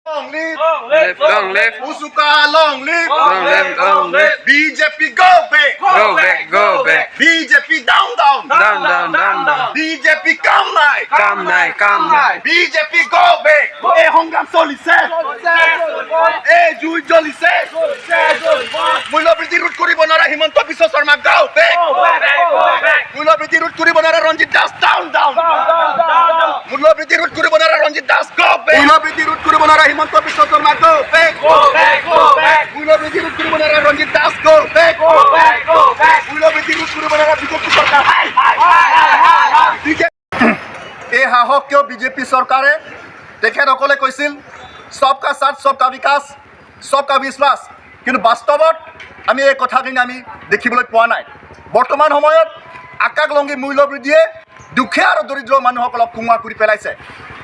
Long live! Long live, Long live. Usuka long live! Long live, long live. BJP go back! Go back, go back. BJP down down! Down, down, down, down. BJP come নাই! কাম নাই, কাম নাই। BJP go back! এই সংগ্ৰাম চলিছে, এই জুই জ্বলিছে। মূল্যবৃদ্ধি ৰোধ কৰিব নোৱাৰা হিমন্ত বিশ্ব শৰ্মা go back! মূল্যবৃদ্ধি ৰোধ কৰিব নোৱাৰা ৰঞ্জিত দাস ডাউন ডাউন! মূল্যবৃদ্ধি ৰোধ কৰিব নোৱাৰা ৰঞ্জিত দাস গো বেক! মূল্যবৃদ্ধি ৰোধ কৰিব নোৱাৰা হিমন্ত বিশ্ব শৰ্মা গো বেক! মূল্যবৃদ্ধি ৰোধ কৰিব নোৱাৰা ৰঞ্জিত দাস গো বেক! মূল্যবৃদ্ধি ৰোধ কৰিব নোৱাৰা বিজেপি চৰকাৰ হাই হাই! এই সাহস কিয় বিজেপি চৰকাৰে? তেখেতসকলে কৈছিল "सबका साथ, सबका विकास, सबका विश्वास"। কিন্তু বাস্তৱত আমি এই কথাখিনি আমি দেখিবলৈ পোৱা নাই। বৰ্তমান সময়ত আকাশলংঘী মূল্যবৃদ্ধিয়ে দুখীয়া আৰু দৰিদ্ৰ মানুহসকলক কোঙা কৰি পেলাইছে।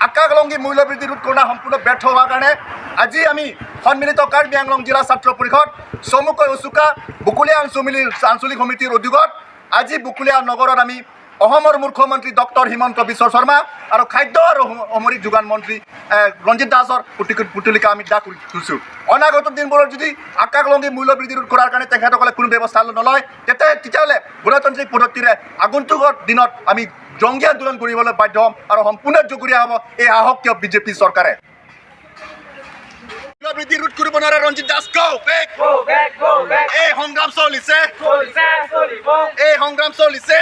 আকাশলংঘী মূল্যবৃদ্ধি ৰোধ কৰা সম্পূৰ্ণ ব্যৰ্থ হোৱাৰ কাৰণে আজি আমি সন্মিলিত কাৰ্বি আংলং জিলা ছাত্ৰ পৰিষদ, চমুকৈ উচুকা, বকুলীয়া আঞ্চলিক সমিতিৰ উদ্যোগত আজি বকুলীয়া নগৰত আমি অসমৰ মুখ্যমন্ত্ৰী ডক্টৰ হিমন্ত বিশ্ব শৰ্মা আৰু খাদ্য আৰু অসামৰিক যোগান মন্ত্ৰী ৰঞ্জিত দাসৰ পুতলিকা আমি দাহ কৰি থৈছোঁ। অনাগত দিনবোৰত যদি আকাশলংঘী মূল্য বৃদ্ধি ৰোধ কৰাৰ কাৰণে তেখেতসকলে কোনো ব্যৱস্থা নলয়, তেতিয়াহ'লে গণতান্ত্ৰিক পদ্ধতিৰে আগন্তুক দিনত আমি জংগী আন্দোলন কৰিবলৈ বাধ্য হ'ম আৰু সম্পূৰ্ণ জগৰীয়া হ'ব এই সাহস কিয় বিজেপি চৰকাৰে। মূল্য বৃদ্ধি ৰোধ কৰিব নোৱাৰে ৰঞ্জিত দাস গো বেক! এই সংগ্ৰাম চলিছে, এই সংগ্ৰাম চলিছে।